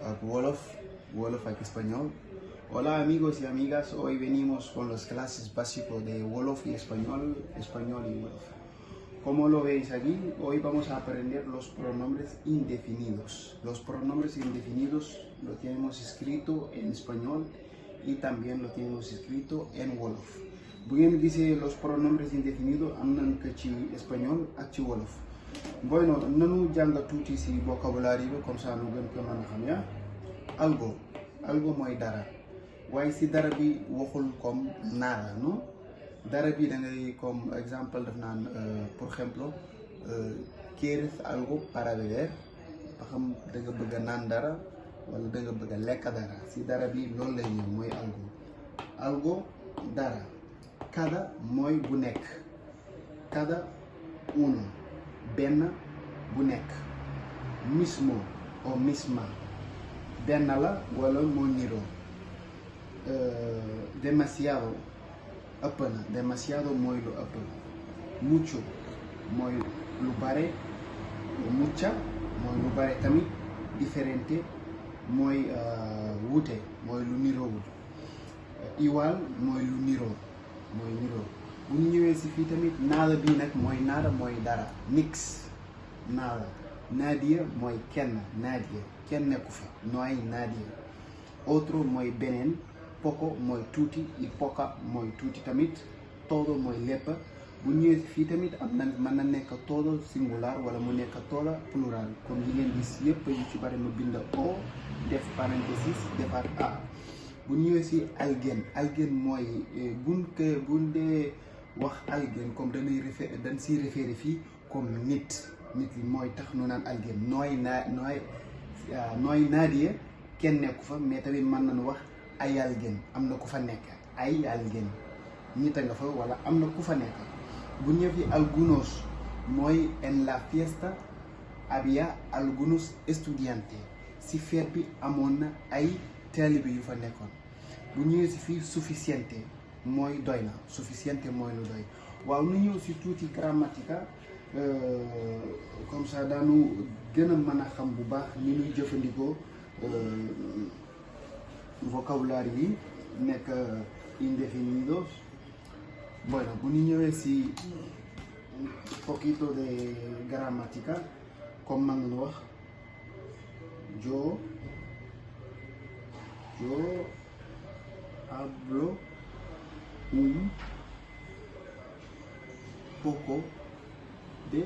ak Wolof ak español. Hola amigos y amigas, hoy venimos con las clases básicas de Wolof y español y Wolof. Como lo veis aquí, hoy vamos a aprender los pronombres indefinidos. Los pronombres indefinidos lo tenemos escrito en español y también lo tenemos escrito en Wolof. Bien, dice los pronombres indefinidos am nañ ko ci espagnol ak ci wolof. Bueno, nanu jàng tuuti ci vocabulaire bi comme ça nu gën ko mën a xam ya. Algo mooy dara, waaye ci dara bi waxul comme nada, no? Dara bi da ngay comme exemple def naan por ejemplo ¿quieres algo para beber? ba xam da nga bëgg a naan dara wala da nga bëgg a lekk dara. Ci dara bi loolu lay ñëw mooy algo dara. Cada mooy bu nekk, cada uno benn bu nekk, mismo o misma benn la wala moo niroo. Demasiado ëpp na, demasiado mooy lu ëpp. Mucho mooy lu bare, mucha mooy lu bare tamit. Diferente mooy wuute, mooy lu niroowul. Igual mooy lu niroo. Bu ñu ñëwee ci fii tamit nada bii nag mooy nada mooy dara, nix, nada. Nadia mooy kenn, nadia kenn nekku fa, no hay nadie. Otro mooy beneen, poco mooy tuuti, y poca mooy tuuti tamit. Todo mooy lépp. Bu ñu ñëwee ci fii tamit am na mën na nekk todo singular wala mu nekk todo plural, comme yi ngeen gis yëpp yu ci bari ma bind o def parenthèse defaat a. bu ñëwee ci alguien mooy buñ dee wax alguien comme dañ ciy référé fii comme nit li mooy tax nu naan alguien. nooy naadie kenn nekku fa, mais tamit mën nañu wax ay alguien, am na ku fa nekk, ay alguien nit a nga fa wala am na ku fa nekk. bu ñëwee ci algunos mooy en la fiesta había algunos estudiantes, ci fête bi amoon na ay taalibe yu fa nekkoon. bu ñëwee ci fii suficiente mooy doy na, suficiente mooy lu doy. waaw nu ñëw ci tuuti grammatica comme ça daanu gën a mën a xam bu baax ni ñuy jëfandikoo vocabulaire yi nekk indefinidos. Bueno, bu ñu ñëwee ci poquito de gramática comme man nañu wax yo hablo un poco de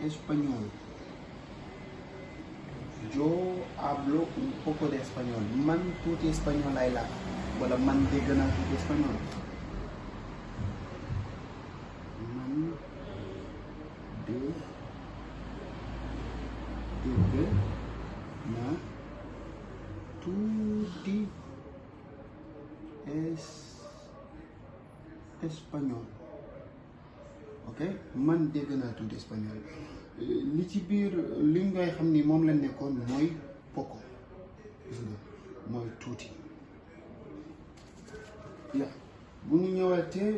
español. Yo hablo un poco de español. Man tuuti español lay làkk wala man dégg naa tuuti español. Man dégg naa tuuti español. Ok, man dégg naa tuuti español. li ci biir li ngay xam ni moom la nekkoon mooy poco, gis nga mooy tuuti. ya bu ñu ñëwaatee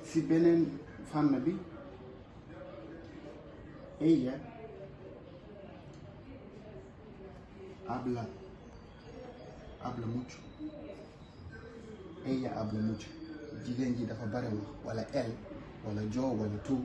ci beneen fànn bi, ella habla mucho. Ella habla mucho, jigéen ji dafa bare wax, wala elle wala yo wala tú.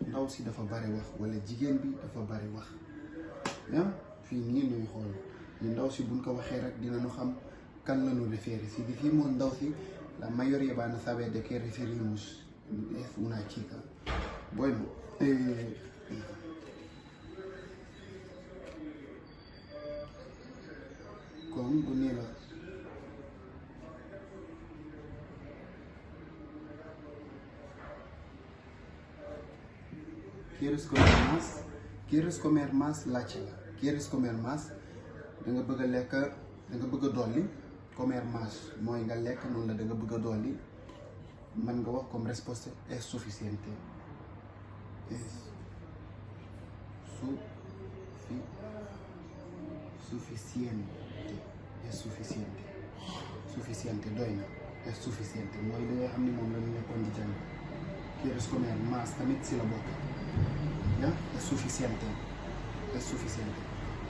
Ndaw si dafa bare wax wala jigéen bi dafa bare wax. Fii nii ñuy xool ni ndaw si buñ ko waxee rek dinañu xam kan la ñu référé. Si dijimos ndaw si, la mayoría van a saber de qué referimos. Es una chica. Bueno, con Gunilla. ¿Quieres comer más? ¿Quieres comer más? Laajte la. ¿Quieres comer más? da nga bëgg a lekk, da nga bëgg a dolli. Comer más mooy nga lekk, noonu la da nga bëgg a dolli. mën nga wax comme resposta es suficiente. Es suficiente. suficiente es suficiente suficiente doy na es suficiente mooy li nga xam ne moom la ñu nekkoon di jàng quieres comer más tamit si la bokk ya es suficiente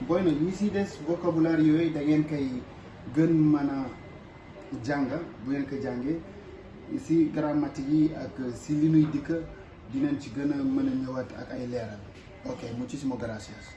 bueno yi si des vocabulaire yooyu da ngeen koy gën mën a jàng bu ngeen ko jàngee si grammatique yi ak si li nuy dikk dinañ ci gën a mën a ñëwaat ak ay leeral ok muchísimas gracias